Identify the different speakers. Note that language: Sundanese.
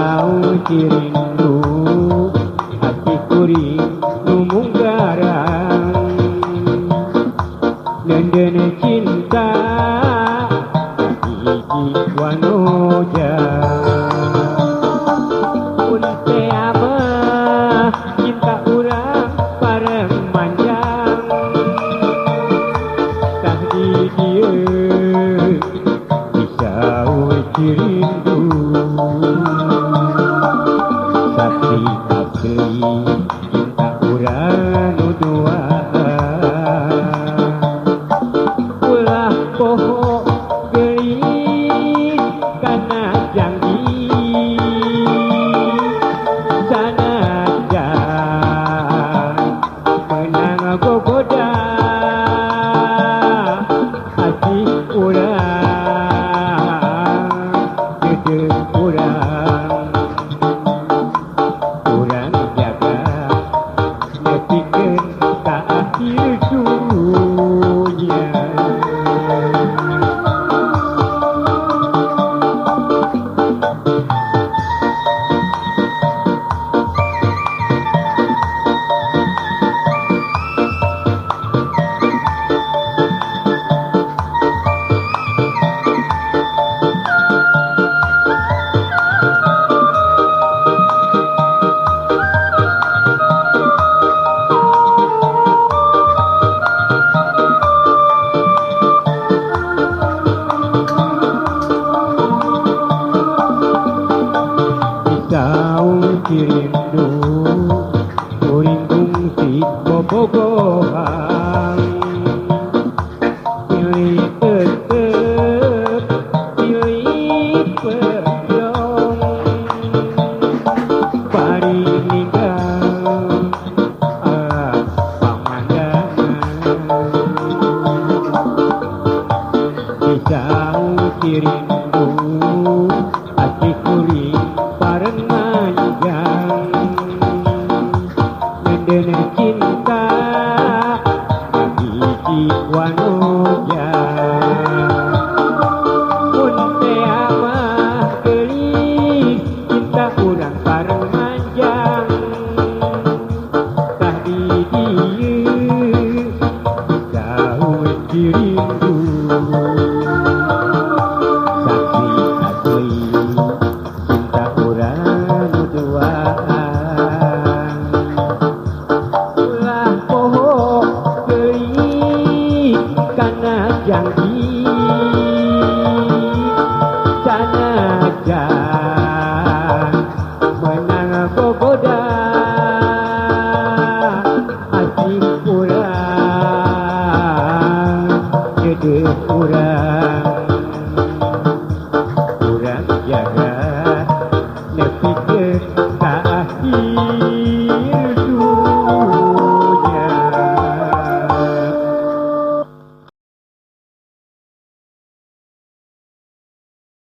Speaker 1: Jauh cirindu hati kuring numunggarang nendene cinta hiji wanoja pun teh mah cinta urang bareng manjang tah di dieu jauh cirindu saksi asli cinta urang nu duaan ulah poho geulis kana janji sanajan menang gogoda hati urang urang urang jaga nepikeun ka akhir dunya. Jauh cirindu kuring kungsi bobogohan pilih tetep pilih pedong bari ninggal pamandangan. Jauh cirindu hati kuring bareng manjang nendene cinta hiji wanoja pun teh mah geulis cinta urang bareng manjang tah di dieu jauh cirindu saksi asli cinta urang nu duaan ulah poho geulis kana janji sanajan menang gogoda hati urang gede urang urang jaga.